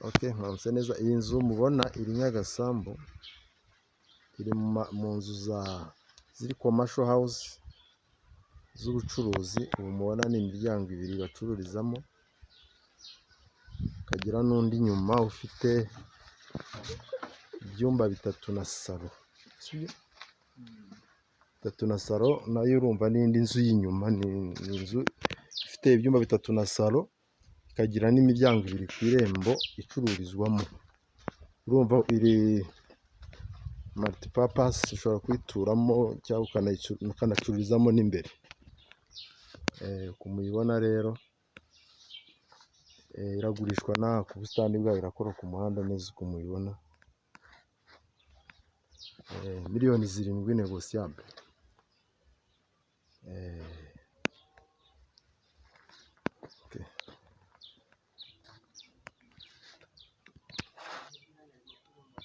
Okay, mwaramutse neza. Iyi nzu mubona iri Nyagasambu, iri mu nzu ziri commercial house z'ubucuruzi. Ubu mubona ni imiryango ibiri bacururizamo, hakagira n'undi inyuma ufite ibyumba bitatu na salo, sibyo? Bitatu na salo nayo urumva n'indi nzu y'inyuma. Ni inzu ifite ibyumba bitatu na salo, ikagira n'imiryango ibiri ku irembo icururizwamo. Urumva iri multipurpose, ushobora kuyituramo cyangwa ukanacururizamo n'imbere. Uku muyibona rero iragurishwa n'aha ku busitani bwayo, irakora ku muhanda neza uko mubibona. 7 miliyoni négociable.